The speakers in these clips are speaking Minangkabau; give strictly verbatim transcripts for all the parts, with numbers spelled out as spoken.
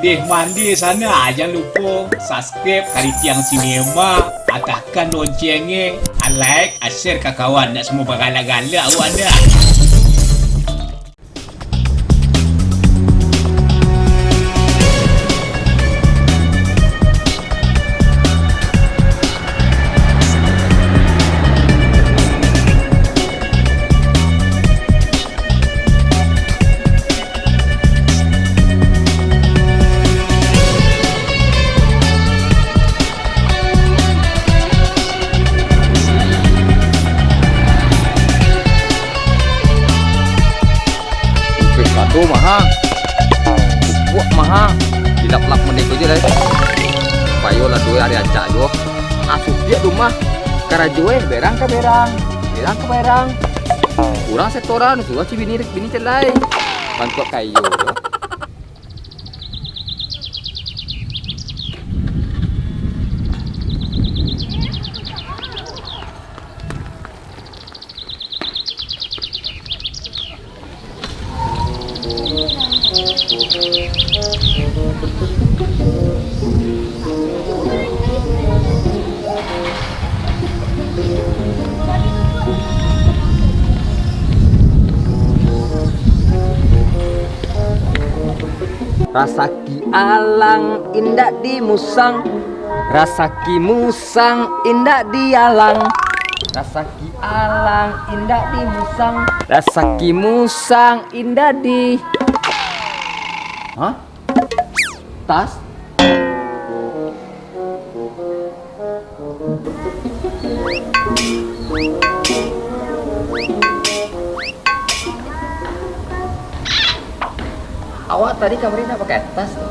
Eh, mandi sana, ah, jangan lupo subscribe Karitiang Sinema, atahkan loncengnya, ah, like, ah, share ka kawan, nak semua bagalak-galak awak anda. Upek kado maha, upuak maha, dilap-lap mandeko je lai. Payo lah duo ari acak juo. Ah, supiak tu mah. Karajo eh, berang ka berang, berang ka berang. Urang setoran, suruah ci bini, bini celai. Bantuak kayo tu. Rasaki alang indak dimusang, rasaki musang indak dialang, rasaki alang indak dimusang, rasaki musang indak di, hah? Tas? Awak tadi kamari ndak pakai tas tu?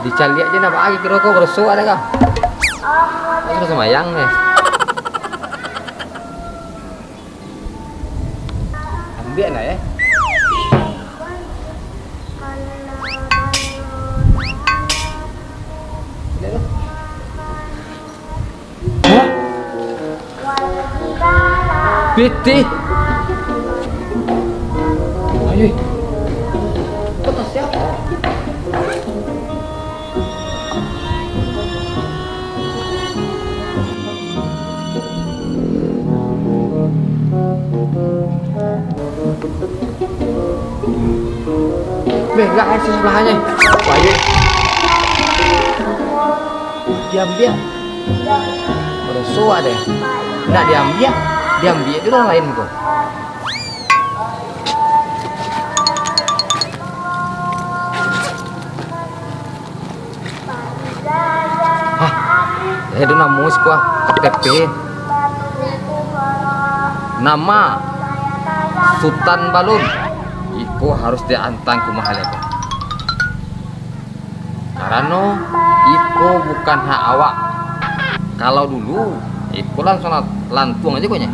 Dicaliak je ndak baa, kiro ko baroso ado ko? Awak sudah sumbayang ni. Ambiak nah, eh. Hah? Pitih. Ayo. Kau tas siapa? Beh, enggak, eh, si sabalahnyo. Wah, ye. Diambiak. Baroso deh. Ndak diambiak. Diambiak tu urang lain ko. Hah, eh, ado namo siko ah, K T P. Nama Sutan Balun. Iko harus diantang ka rumah lai ko. Karano iko bukan hak awak. Kalau dulu, iko langsuang la-, lantuang aja ko nyo.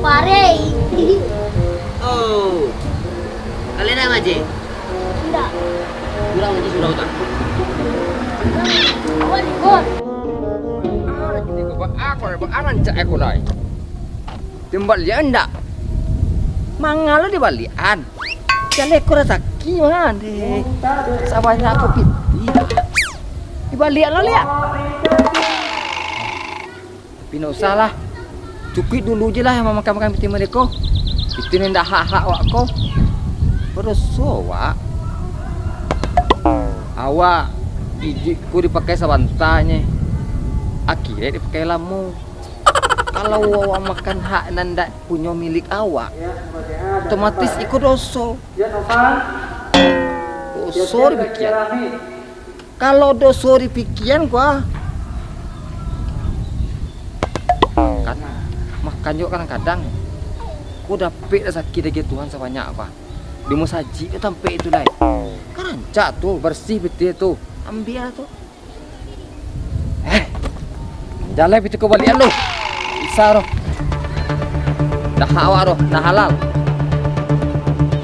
Parei. Oh. Kalian nak ngaji? Indak. Urang ngaji surau tak? Awak libur. Ah, lagi tigo ba-, ah, kau ba-, ah, rancak aku lai. Timbal je ndak? Mangalo dibalian. Jaleh ko rasaki mah, deh. Sabanyak ko pitih. Dibalian lo, liak. Tapi ndak usah lah. Cukuik dulu je lah yang mamakan-makan pitih mereka. Pitih ni ndak hak-hak awak ko. Badoso awak. Awak ijuik ko dipakai sabanta nye. Akhirat dipakai lamo. Kalau awak makan hak nan ndak punyo milik awak, otomatis iko doso. Doso dipikian. Kalau doso dipikian, gua kan Makan juo kadang-kadang. Ko dapek rasaki diagiah Tuhan sabanyak, Pak. Di musajik tu tampek tu lai. Kan rancak tu, bersih pitih tu. Ambiak tu. Eh, jalai pitih ko baliak lu. Bisa tu. Dah hak awak tu, dah halal.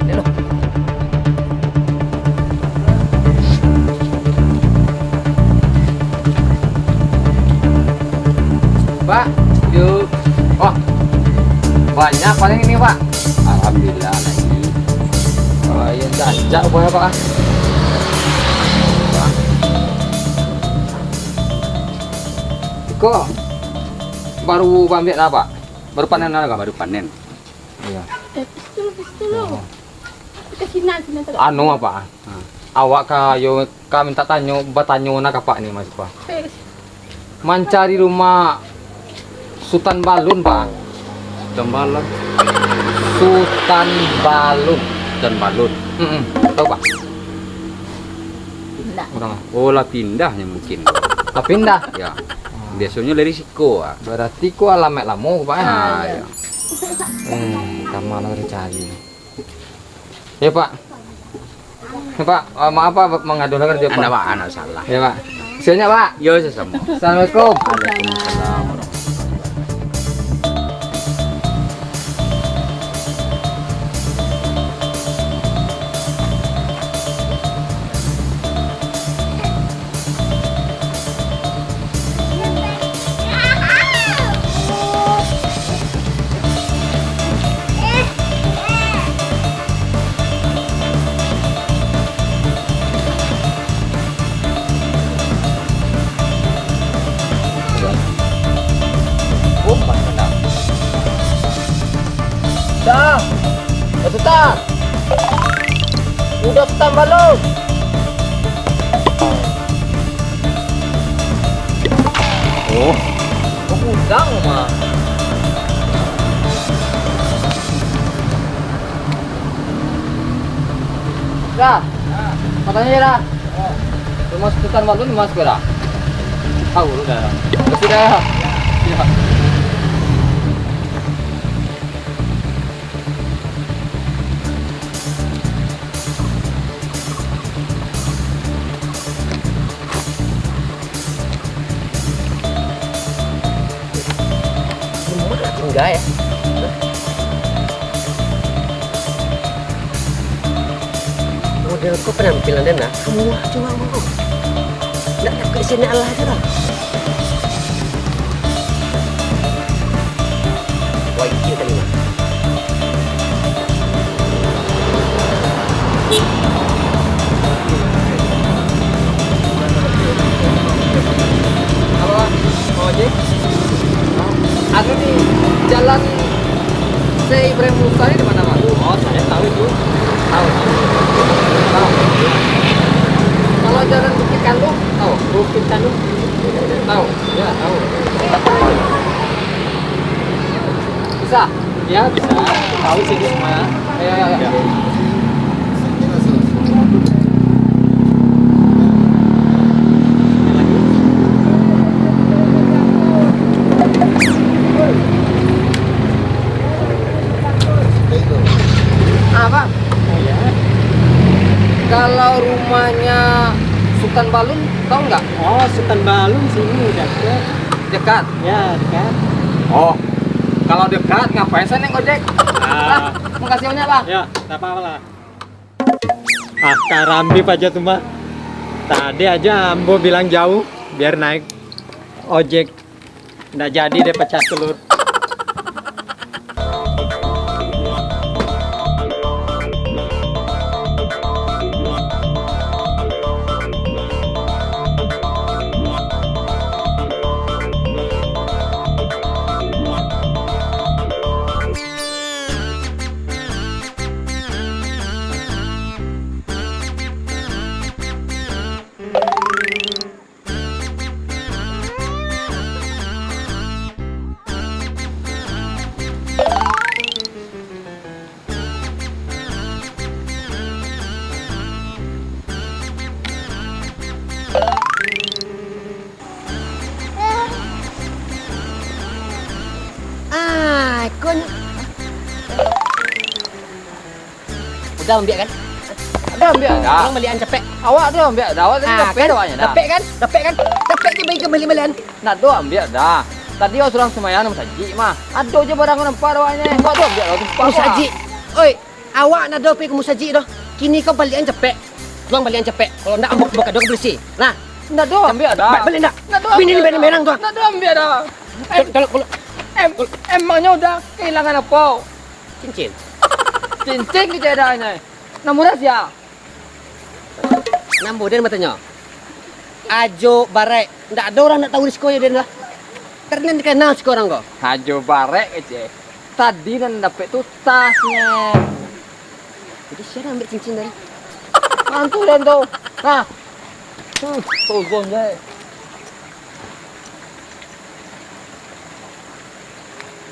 Ni tu. Pak, yo. Oh, banyak paling ini, Pak. Alhamdulillah, lagi. Oh, iyo, jancak buah, Pak. Iko baru baambiak lah, Pak? Baru panen lah, Pak? Baru panen. Iyo. Eh, pistol, pistol. Oh. Ka sinan, sinan tagak. Anu, Pak. Ha. Awak ka, yo, ka mintak tanyo, batanyo nak ka Apak ni, Mas, Pak. Eh. Mancari rumah Sutan Balun, Pak. Sutan Balun. Sutan Balun. Sutan Balun. Mm-mm. Tahu, Pak? Pindah. Urang. Oh, lah pindahnyo mungkin. Lah pindah? Ya. Biasonyo dari siko, Pak. Berarti ko alamaik lamo, Pak, eh? Ah, ya. Eh, ka ma lah dicari. Ya, Pak. Ya, Pak. Ah, maaf, Pak, mangaduh lah karajo, Pak. Anda, Pak, anda salah. Ya, Pak. Siap, Pak. Yo, sasamo. Assalamualaikum. Waalaikumsalam warahmatullahi wabarakatuh. Dah, Sutan. Udah Sutan balun? Oh. Bagudang mah. Dah. Katonyo dah. Rumah Sutan balun di ma siko dah? Tahu lu dah. Sudah. Ya. Rumah tingga, ya. Model ko penampilan den, nah. Kamu aja, Bang. Ndak takut sini Allah tu, Bang. Wah, itu tadi, Bang. Halo, Bang. Mau ojek? Anu ni, jalan Syekh Ibrahim Musa ni di mana, Bang? Oh, saya tahu itu. Tahu. Tahu. Kalau jalan Bukit Kandung, tahu? Bukit Kandung? Tahu. Ya, tahu. Bisa? Ya, bisa. Tahu sih itu semua. Ayo, ayo, ayo. Ah, Bang. Kalau rumahnya Sutan Balun, tahu nggak? Oh, Sutan Balun sini dekat. Dekat? Ya, dekat. Oh, kalau dekat, ngapain saya naik ojek? Ah. Ah, makasih banyak, Bang. Ya, tak apa-apa lah. Ah, karambia aja tu mah. Tadi aja ambo bilang jauh, biar naik ojek. Ndak jadi deh pecah telur. Akun. Udah ambiak kan? Udah ambiak dah. Urang balian capek. Awak tu ambiak dah. Awak tadi Ah, dapek kan? Awaknyo dah. Dapek kan? Dapek kan? Dapek je bagi kembali balian. Nak do ambiak dah. Tadi awak surang sumayang di musajik mah. Ado je barang nampak awaknyo. Awak tu ambiak lah, sumpah. Musajik. Oi, awak nak do pai ka musajik doh. Kini ko balian capek. Tuang balian capek. Kalau ndak ambo buka dong berisi. Nah. Ndak do ambiak dah. Ba-, balian ndak? Ndak do ambiak dah. Bini ni balian merang tu. Ndak do ambiak dah. Em, Kalau, kalau, em, kalau Emangnya udah kehilangan apa? Cincin. Cincin kecedanya. Namun rahasia. Nambo den batanyo. Ajo barek. Ndak ado urang ndak tahu di siko yo den lah. Ternyata dikenal siko urang ko. Ajo barek kecek. Tadi nan dapek tu tasnyo. Jadi sia nan ambiak cincin tadi? Mantu den tu. Nah. Hmm, sozon je.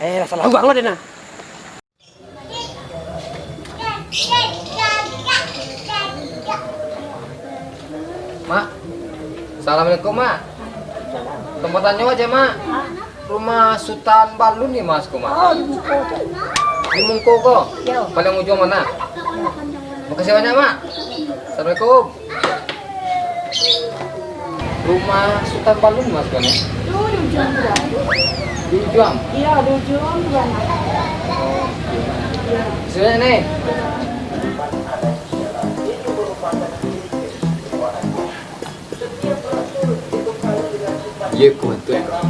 Eh, lah salah urang lah den nah. Mak. Assalamualaikum, Mak. Tempat tanyo aja, Mak. Rumah Sutan Balun ni, Mas, ko, Mak. Oh, di muko tu. Di muko ko? Yo. Paling ujung mana? Makasih banyak, Mak. Assalamualaikum. Rumah Sutan Balun, Mas, kan, ya? Itu di ujung tu, Bang. Di ujung? Iya, di ujung tu, Bang. Oh, iya. Sini, nih. Iya, kuat tu, ya, Kak.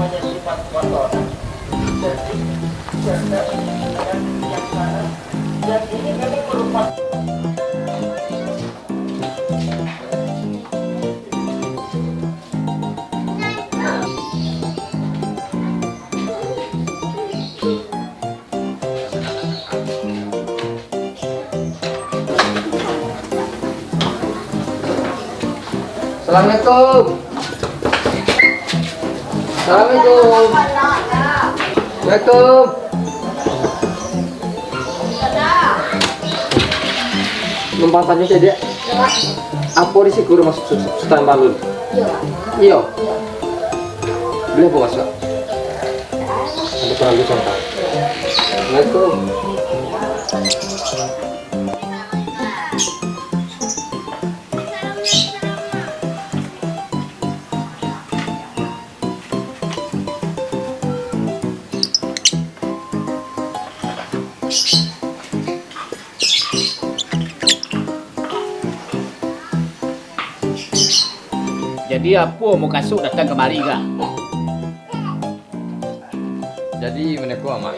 Assalamualaikum. Assalamualaikum. Waalaikumsalam. Numpang tanyo sajo, Diak. Apo di siko rumah Su-, Su-, Sutan Balun? Iyo. Iyo. Buliah bawa masuak? Ado paralu sampah. Assalamualaikum. Jadi, apo mukasuik datang kamari, Kak? Jadi, mano ko, Mak?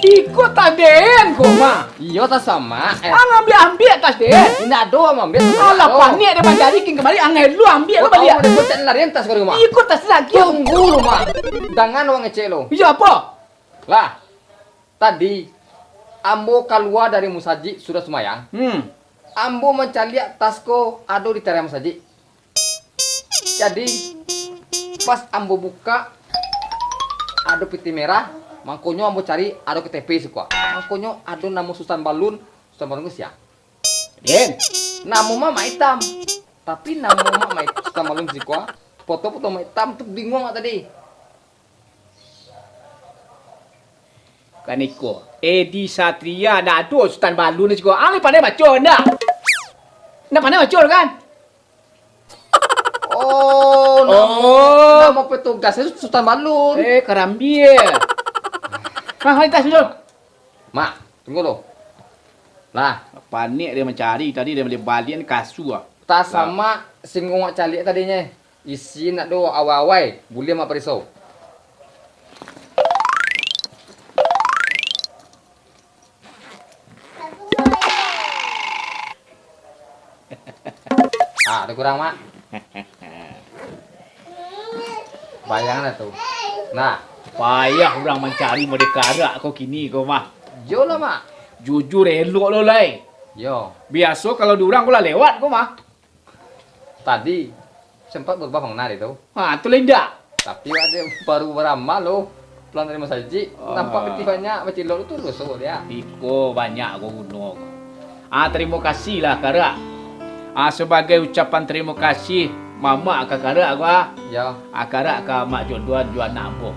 Iko tas den ko, Mak. Iyo, tas Amak. Eh. Ang ambiak-ambiak tas den. Indak ado, Mak, ambiak tas Amak. Alah, paniang den mancari kin kamari, ang elo ambiak lo baliak. Kau tahu, den cek larian tas ko, Mak. Iko tas lagi. Tunggu lu, Mak. Dangan wak ngecek lo. Iyo, apo? Lah. Tadi, ambo kalua dari musajik sudah sumayang. Hmm. Ambo mancaliak tas ko ado di teras musajik. Jadi, pas ambo bukak, ado pitih merah, mangkonyo ambo cari ado K T P siko. Mangkonyo ado namo Sutan Balun, Sutan Balun ko sia? Den. Namo Mamak Itam. Tapi namo Mamak It-, Sutan Balun siko, foto-foto Mamak Itam tu bingung awak tadi. Kan iko, Edi Satria, ndak ado Sutan Balun siko. Ang lai pandai baco ndak? Ndak pandai baco kan? Oh, namo, Oh. namo petugasnyo Sutan Balun. Eh, karambia. Nah, hai tas dulu. Mak, tunggu lu. Lah. Paniang den mancari tadi, den baliak-baliak ni kasua. Tas Lah. Amak singgung wak caliak tadinyo. Isi nak do awai-awai, buliah Mak pariso. Ah, ado kurang, Mak. Bayang dah tu. Nah. Payah urang mancari model karak ko kini ko, mah. Yo lah, Mak. Jujur elok lo lai. Yo. Biaso kalau di urang ko lah lewat ko, mah. Tadi, sempat berubah makna deh tu. Ha, tu lah indak. Tapi ado baru baramal lo, pulang dari masajik, Ah. nampak pitih banyak, bacilok tu doso dia. Iko banyak ko guno ko. Ah, tarimo kasih lah, Karak. Ah, sabagai ucapan tarimo kasih, Mamak ka Karak ko, ah. Ya. Ah, Karak ka Mak jodohan jo anak ambo.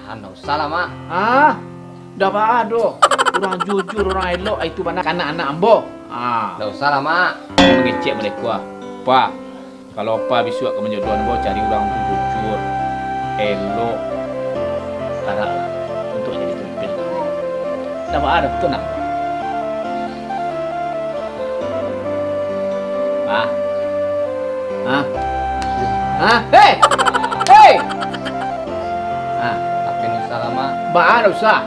Ndak usah lah, Mak. Ah, ndak baa doh. Urang jujur, urang elok, itu bana kanak anak ambo. Ah. Ndak usah lah, Mak. Mangecek mereka. Pa, kalau Pa bisuak ka manjodohan ambo, cari urang tu jujur, elok, karak lah, untuak jadi pemimpin. Ndak baa doh, tu nah. Ah. Ah. Ah. Hei! Hei! Ah. Tapi ndak usah lah, Mak. Baa ndak usah.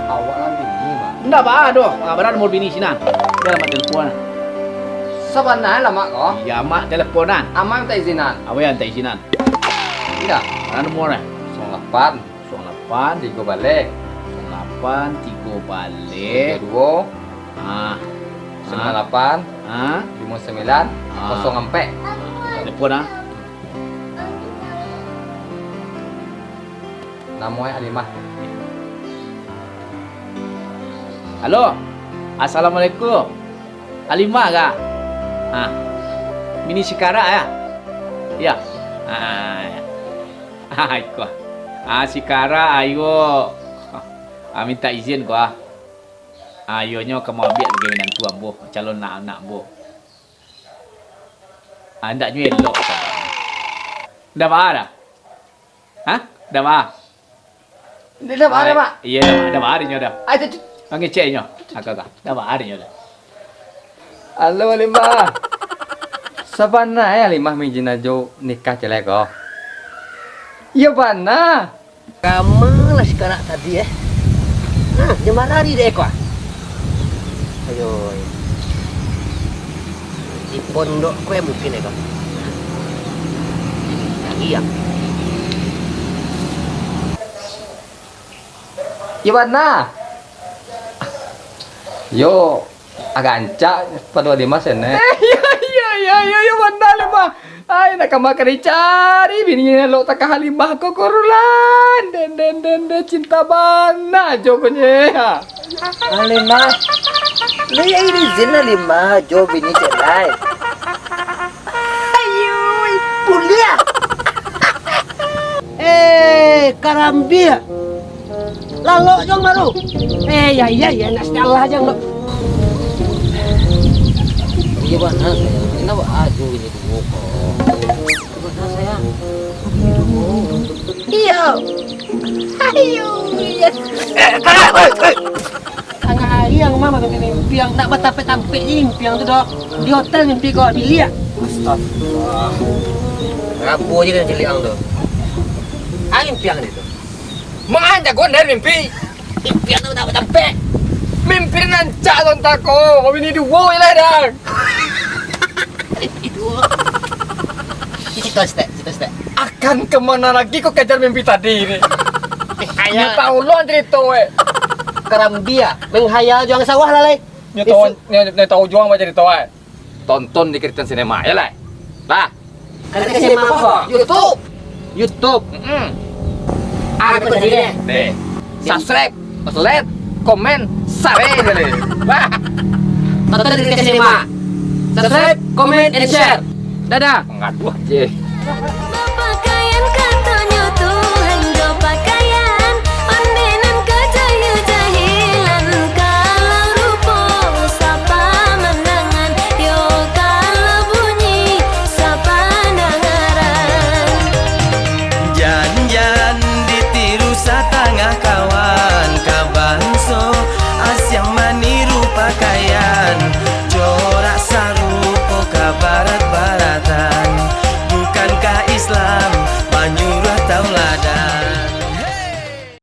Awak lah bini, Mak. Ndak baa doh. Ah, bara nomor bini sinan. Biar Mak telepon. Sabana lah, Mak, ko? Iyo, Mak teleponan. Amak minta izinan. Apo yo minta izinan? Iyo. Bara nomor, eh? Kosong lapan. Kosong lapan. Tigo baleh. Kosong lapan, tigo baleh. Tigo duo. Ah. Sembilan lapan. Ah. Limo sembilan. Ah. Kosong ampek. Telepon, ah. Namo e Alimah. Halo. Assalamualaikum. Alimah kah? Ah. Bini si Karak, yo? Yo. Ah, yo. Ah, iko. Ah, si Karak, ayo. Ah, minta izin ko, ah. Ah, iyonyo ka maambiak sabagai minantu ambo, calon anak, anak ambo. Ah, andaknyo elok. Ndak baa doh? Hah? Ndak baa? Ndak baa doh, Mak. Iyo, ndak baa, ndak baa inyo doh. Ai, tu, tu. Mangecek inyo. Agak, agak. Ndak baa inyo doh. Halo, Alimah. Sabana e Alimah maizinan jo nikah ciek lai ko? Iyo bana. Kama lah si Karak tadi, eh. Nah, jan marari dek ko, ah. Ayo, ayo. Di pondok ko, eh, mungkin, eh, ko. Cari, ah. Yo bana. Yo. Agak rancak pado Alimah sinan. Eh, iyo, iyo, iyo, iyo, iyo, bana, Alimah. Ai, nak ka makan dicari bini nan elok takah Alimah ko, kurulan. Den, den, den, den, cinta bana jo ko nyo. Alimah. Lai izin Alimah jo bini ciek lai. Ayui, buliah. Eh, karambia. Lalok jong baru. Eh, ya, ya, ya, nak salah jong, Dok. Iyo bana, sayang. Kenapa aju ini duo ko? Iyo bana, sayang. Ini duo. Iyo. Ayo, iya. Tangah hari ang mah mimpi-mimpi ang nak batampek-tampek je mimpi ang tu, Dok. Di hotel mimpi ko, di biliak. Astagfirullah. Rabu aja kena ciliak ang tu. Ah, mimpi ang tu. Mangan jagoan dari mimpi. Impian tu nak batampek. Mimpi nan rancak tu, Antako. Bini duo je lah, Dang. Bini duo. Cerita sitek, cerita sitek. Akan kemana lagi kau kejar mimpi tadi ni? Menghayal. Nyo tahu lo cerita, eh. Karambia, menghayal juang sawah lah, lai. Nyo tahu, nyo, nyo tahu juang baca cerita, eh. Tonton di Kristen Cinema, yo lah. Lah. Kristen Cinema apo? YouTube. YouTube. Mm-mm. Apo tadi deh? Deh. Subscribe, like, komen, share deh. Wah. Tonton di Kristen Cinema. Subscribe, comment, and share. Dadah. Ngaduah je.